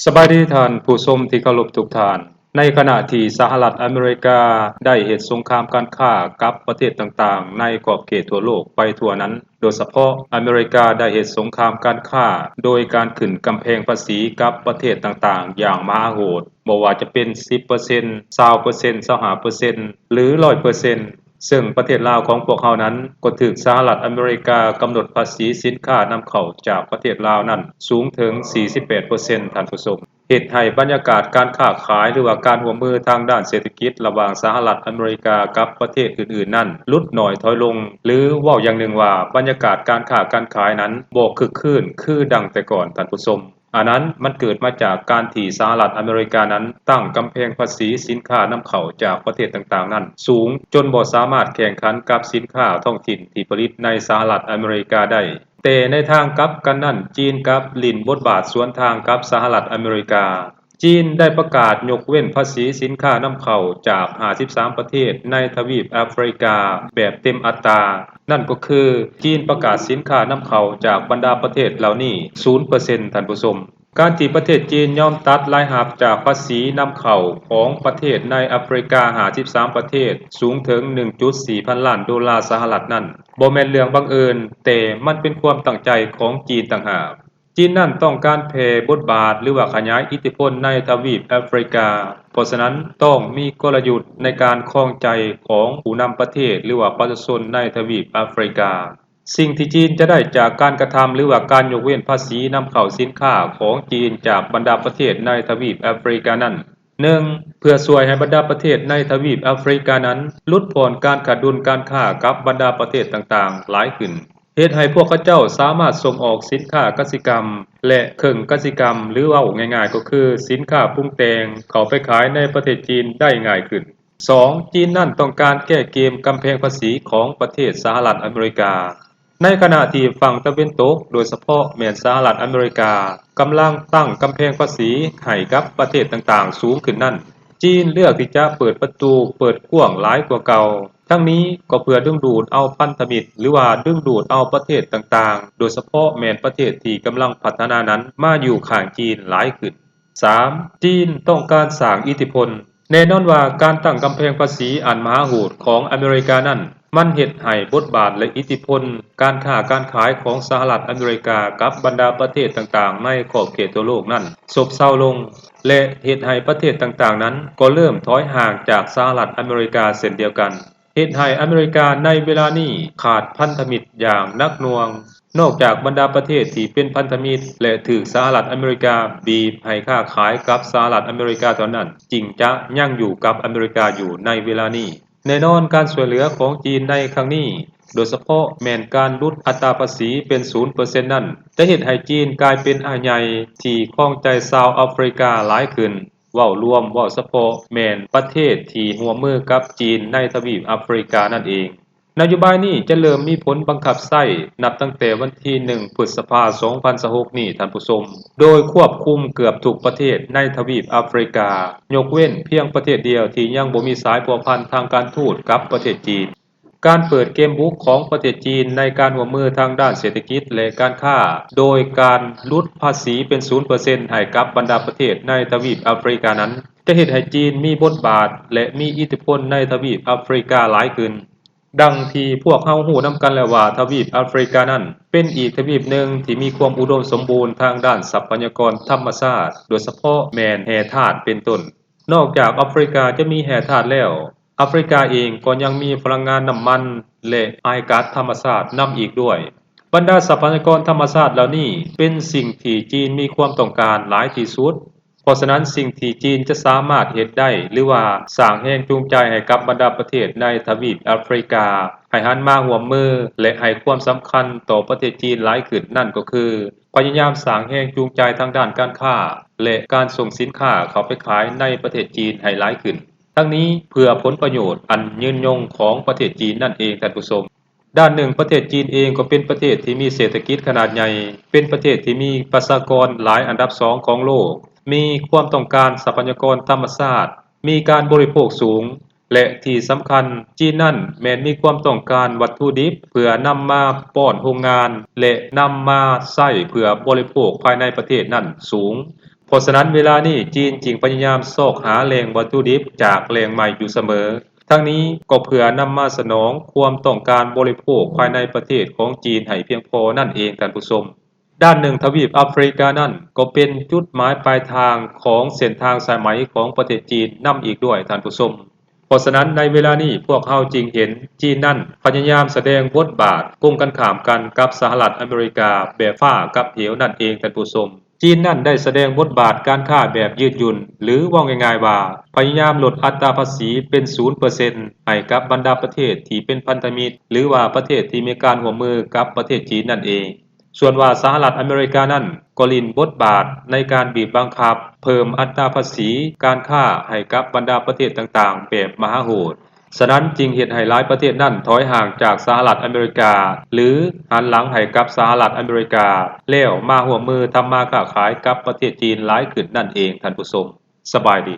ສະບາຍດີທ່ານຜູ້ຊົມທີ່ເຄົາລົບທຸກທ່ານ. ໃນຂະນະທີ່ສະຫະລັດອາເມລິກາໄດ້ເຮັດສົງຄາມການຄ້າກັບປະເທດຕ່າງໆໃນຂອບເຂດທົ່ວໂລກໄປທົ່ວນັ້ນ, ໂດຍສະເພາະອາເມລິກາໄດ້ເຮັດສົງຄາມການຄ້າໂດຍການຂຶ້ນກຳແພງພາສີກັບປະເທດຕ່າງໆຢ່າງມະຫາໂຫດ, ບໍ່ວ່າຈະເປັນສິບເປີເຊັນ, ຊາວເປີເຊັນ, ຊາວຫ້າເປີເຊັນ ຫຼື ຮ້ອຍເປີເຊັນ, ເຊິ່ງປະເທດລາວຂອງພວກເຮົານັ້ນກໍຖືກສະຫະລັດອາເມລິກາກຳນົດພາສີສິນຄ້ານຳເຂົ້າຈາກປະເທດລາວນັ້ນສູງເຖິງສີ່ສິບແປດເປີເຊັນ ທ່ານຜູ້ຊົມ. ເຮັດໃຫ້ບັນຍາກາດການຄ້າຂາຍ ຫຼືວ່າການຮ່ວມມືທາງດ້ານເສດຖະກິດລະຫວ່າງສະຫະລັດອາເມລິກາກັບປະເທດອື່ນໆນັ້ນຫຼຸດໜ້ອຍຖອຍລົງ ຫຼື ເວົ້າຢ່າງໜຶ່ງວ່າບັນຍາກາດການຄ້າການຂາຍນັ້ນບໍ່ຄຶກຄື້ນຄືດັ່ງແຕ່ກ່ອນ ທ່ານຜູ້ຊົມ. ອັນນັ້ນມັນເກີດມາຈາກການທີ່ສະຫະລັດອາເມລິການັ້ນຕັ້ງກຳແພງພາສີສິນຄ້ານຳເຂົ້າຈາກປະເທດຕ່າງໆນັ້ນສູງຈົນບໍ່ສາມາດແຂ່ງຂັນກັບສິນຄ້າທ້ອງຖິ່ນທີ່ຜະລິດໃນສະຫະລັດອາເມລິກາໄດ້. ແຕ່ໃນທາງກັບກັນນັ້ນ, ຈີນກັບຫຼິ້ນບົດບາດສວນທາງກັບສະຫະລັດອາເມລິກາ. ຈີນໄດ້ປະກາດຍົກເວັ້ນພາສີສິນຄ້ານຳເຂົ້າຈາກຫ້າສິບສາມປະເທດໃນທະວີບອາຟຣິກາແບບເຕັມອັດຕາ. ນັ້ນກໍຄື ຈີນປະກາດສິນຄ້ານຳເຂົ້າຈາກບັນດາປະເທດເຫຼົ່ານີ້ສູນເປີເຊັນ ທ່ານຜູ້ຊົມ. ການທີ່ປະເທດຈີນຍອມຕັດລາຍຮັບຈາກພາສີນຳເຂົ້າຂອງປະເທດໃນອາຟຣິກາຫ້າສິບສາມປະເທດສູງເຖິງໜຶ່ງຈຸດສີ່ພັນລ້ານໂດລາສະຫະລັດນັ້ນ ບໍ່ແມ່ນເລື່ອງບັງເອີນ, ແຕ່ມັນເປັນຄວາມຕັ້ງໃຈຂອງຈີນຕ່າງຫາກ. ຈີນນັ້ນຕ້ອງການແຜ່ບົດບາດ ຫຼືວ່າຂະຫຍາຍອິດທິພົນໃນທະວີບອາຟຣິກາ, ເພາະສະນັ້ນຕ້ອງມີກົນລະຍຸດໃນການຄອງໃຈຂອງຜູ້ນຳປະເທດ ຫຼືວ່າປະຊາຊົນໃນທະວີບອາຟຣິກາ. ສິ່ງທີ່ຈີນຈະໄດ້ຈາກການກະທຳ ຫຼືວ່າການຍົກເວັ້ນພາສີນຳເຂົ້າສິນຄ້າຂອງຈີນຈາກບັນດາປະເທດໃນທະວີບອາຟຣິການັ້ນ, ໜຶ່ງ ເພື່ອຊ່ວຍໃຫ້ບັນດາປະເທດໃນທະວີບອາຟຣິການັ້ນຫຼຸດຜ່ອນການຂາດດຸນການຄ້າກັບບັນດາປະເທດຕ່າງໆຫຼາຍຂຶ້ນ, ເຮັດໃຫ້ພວກເຂົາເຈົ້າສາມາດສົ່ງອອກສິນຄ້າກະສິກຳ ແລະ ເຄື່ອງກະສິກຳ ຫຼື ເວົ້າງ່າຍໆກໍຄືສິນຄ້າປຸງແຕ່ງເຂົ້າໄປຂາຍໃນປະເທດຈີນໄດ້ງ່າຍຂຶ້ນ. ສອງ ຈີນນັ້ນຕ້ອງການແກ້ເກມກຳແພງພາສີຂອງປະເທດສະຫະລັດອາເມລິກາ. ໃນຂະນະທີ່ຝັ່ງຕາເວັນຕົກ, ໂດຍສະເພາະແມ່ນສະຫະລັດອາເມລິກາ, ກຳລັງຕັ້ງກຳແພງພາສີໃຫ້ກັບປະເທດຕ່າງໆສູງຂຶ້ນນັ້ນ, ຈີນເລືອກທີ່ຈະເປີດປະຕູເປີດກວ້າງຫຼາຍກວ່າເກົ່າ. ທັງນີ້ກໍເພື່ອດຶງດູດເອົາພັນທະມິດ ຫຼືວ່າດຶງດູດເອົາປະເທດຕ່າງໆ, ໂດຍສະເພາະແມ່ນປະເທດທີ່ກຳລັງພັດທະນານັ້ນ ມາຢູ່ຂ້າງຈີນຫຼາຍຂຶ້ນ. ສາມ ຈີນຕ້ອງການສ້າງອິດທິພົນ. ແນ່ນອນວ່າການຕັ້ງກຳແພງພາສີອັນມະຫາໂຫດຂອງອາເມລິການັ້ນ, ມັນເຮັດໃຫ້ບົດບາດ ແລະ ອິດທິພົນການຄ້າການຂາຍຂອງສະຫະລັດອາເມລິກາກັບບັນດາປະເທດຕ່າງໆໃນຂອບເຂດທົ່ວໂລກນັ້ນຊົບເຊົາລົງ ແລະ ເຮັດໃຫ້ປະເທດຕ່າງໆນັ້ນກໍເລີ່ມຖອຍຫ່າງຈາກສະຫະລັດອາເມລິກາເຊັ່ນດຽວກັນ. ເຮັດໃຫ້ອາເມລິກາໃນເວລານີ້ຂາດພັນທະມິດຢ່າງໜັກໜ່ວງ. ນອກຈາກບັນດາປະເທດທີ່ເປັນພັນທະມິດ ແລະ ຖືກສະຫະລັດອາເມລິກາບີບໃຫ້ຄ້າຂາຍກັບສະຫະລັດອາເມລິກາເທົ່ານັ້ນ ຈຶ່ງຈະຍັງຢູ່ກັບອາເມລິກາຢູ່ໃນເວລານີ້. ແນ່ນອນການຊ່ວຍເຫຼືອຂອງຈີນໃນຄັ້ງນີ້, ໂດຍສະເພາະແມ່ນການຫຼຸດອັດຕາພາສີເປັນສູນເປີເຊັນນັ້ນ, ຈະເຮັດໃຫ້ຈີນກາຍເປັນອ້າຍໃຫຍ່ທີ່ຄອງໃຈຊາວອາຟຣິກາຫຼາຍຂຶ້ນ. ເວົ້າລວມ, ເວົ້າສະເພາະແມ່ນປະເທດທີ່ຮ່ວມມືກັບຈີນໃນທະວີບອາຟຣິການັ້ນເອງ. ນະໂຍບາຍນີ້ຈະເລີ່ມມີຜົນບັງຄັບໃຊ້ນັບຕັ້ງແຕ່ວັນທີໜຶ່ງ ພຶດສະພາ ສອງພັນຊາວຫົກນີ້, ທ່ານຜູ້ຊົມ, ໂດຍຄວບຄຸມເກືອບທຸກປະເທດໃນທະວີບອາຟຣິກາ, ຍົກເວັ້ນພຽງປະເທດດຽວທີ່ຍັງບໍ່ມີສາຍພົວພັນທາງການທູດກັບປະເທດຈີນ. ການເປີດເກມບຸກຂອງປະເທດຈີນໃນການຮ່ວມມືທາງດ້ານເສດຖະກິດ ແລະ ການຄ້າ, ໂດຍການຫຼຸດພາສີເປັນສູນເປີເຊັນໃຫ້ກັບບັນດາປະເທດໃນທະວີບອາຟຣິການັ້ນ, ຈະເຮັດໃຫ້ຈີນມີບົດບາດ ແລະ ມີອິດທິພົນໃນທະວີບອາຟຣິກາຫຼາຍຂຶ້ນ. ດັ່ງທີ່ພວກເຮົາຮູ້ນຳກັນແລ້ວວ່າ ທະວີບອາຟຣິການັ້ນເປັນອີກທະວີບໜຶ່ງທີ່ມີຄວາມອຸດົມສົມບູນທາງດ້ານຊັບພະຍາກອນທຳມະຊາດ, ໂດຍສະເພາະແມ່ນແຮ່ທາດເປັນຕົ້ນ. ນອກຈາກອາຟຣິກາຈະມີແຮ່ທາດແລ້ວ, ອາຟຣິກາເອງກໍຍັງມີພະລັງງານນ້ຳມັນ ແລະ ອາຍກັດທຳມະຊາດນຳອີກດ້ວຍ. ບັນດາຊັບພະຍາກອນທຳມະຊາດເຫຼົ່ານີ້ເປັນສິ່ງທີ່ຈີນມີຄວາມຕ້ອງການຫຼາຍທີ່ສຸດ. ເພາະສະນັ້ນ, ສິ່ງທີ່ຈີນຈະສາມາດເຮັດໄດ້ ຫຼືວ່າສ້າງແຮງຈູງໃຈໃຫ້ກັບບັນດາປະເທດໃນທະວີບອາຟຣິກາ ໃຫ້ຫັນມາຮ່ວມມື ແລະ ໃຫ້ຄວາມສຳຄັນຕໍ່ປະເທດຈີນຫຼາຍຂຶ້ນນັ້ນກໍຄື ພະຍາຍາມສ້າງແຮງຈູງໃຈທາງດ້ານການຄ້າ ແລະ ການສົ່ງສິນຄ້າເຂົ້າໄປຂາຍໃນປະເທດຈີນໃຫ້ຫຼາຍຂຶ້ນ. ທັງນີ້ເພື່ອຜົນປະໂຫຍດອັນຍືນຍົງຂອງປະເທດຈີນນັ້ນເອງ, ທ່ານຜູ້ຊົມ. ດ້ານໜຶ່ງ, ປະເທດຈີນເອງກໍເປັນປະເທດທີ່ມີເສດຖະກິດຂະໜາດໃຫຍ່, ເປັນປະເທດທີ່ມີປະຊາກອນຫຼາຍອັນດັບສອງຂອງໂລກ, ມີຄວາມຕ້ອງການຊັບພະຍາກອນທຳມະຊາດ, ມີການບໍລິໂພກສູງ ແລະ ທີ່ສຳຄັນ, ຈີນນັ້ນແມ່ນມີຄວາມຕ້ອງການວັດຖຸດິບເພື່ອນຳມາປ້ອນໂຮງງານ ແລະ ນຳມາໃຊ້ເພື່ອບໍລິໂພກພາຍໃນປະເທດນັ້ນສູງ. ເພ ພາະສະນັ້ນເວລານີ້ຈີນຈຶ່ງພະຍາຍາມຊອກຫາແຫຼ່ງວັດຖຸດິບຈາກແຫຼ່ງໃໝ່ຢູ່ສະເໝີ. ທັງນີ້ກໍເພື່ອນຳມາສະໜອງຄວາມຕ້ອງການບໍລິໂພກພາຍໃນປະເທດຂອງຈີນໃຫ້ພຽງພໍນັ້ນເອງທ່ານຜູ້ຊົມ. ດ້ານໜຶ່ງທະວີບອາຟຣິການັ້ນກໍເປັນຈຸດໝາຍປາຍທາງຂອງເສັ້ນທາງສາຍໄໝຂອງປະເທດຈີນນຳອີກດ້ວຍທ່ານຜູ້ຊົມ. ເພາະສະນັ້ນໃນເວລານີ້ພວກເຮົາຈຶ່ງເຫັນຈີນນັ້ນພະຍາຍາມສະແດງບົດບາດກົງກັນຂ້າມກັນກັບສະຫະລັດອາເມລິກາແບບຟ້າກັບເຫວນັ້ນເອງທ່ານຜູ້ຊົມ. ຈີນນັ້ນໄດ້ສະແດງບົດບາດການຄ້າແບບຍືດຫຍຸ່ນ ຫຼື ເວົ້າງ່າຍໆວ່າ ພະຍາຍາມລົດອັດຕາພາສີເປັນສູນເປີເຊັນໃຫ້ກັບບັນດາປະເທດທີ່ເປັນພັນທະມິດ ຫຼືວ່າປະເທດທີ່ມີການຮ່ວມມືກັບປະເທດຈີນນັ້ນເອງ. ສ່ວນວ່າສະຫະລັດອາເມລິການັ້ນກໍຫຼິ້ນບົດບາດໃນການບີບບັງຄັບເພີ່ມອັດຕາພາສີການຄ້າໃຫ້ກັບບັນດາປະເທດຕ່າງໆແບບມະຫາໂຫດ. ສະນັ້ນຈຶ່ງເຮັດໃຫ້ຫຼາຍປະເທດນັ້ນຖອຍຫ່າງຈາກສະຫະລັດອາເມລິກາ ຫຼື ຫັນຫຼັງໃຫ້ກັບສະຫະລັດອາເມລິກາ ແລ້ວມາຮ່ວມມືທຳມາຄ້າຂາຍກັບປະເທດຈີນຫຼາຍຂຶ້ນນັ້ນເອງທ່ານຜູ້ຊົມ. ສະບາຍດີ.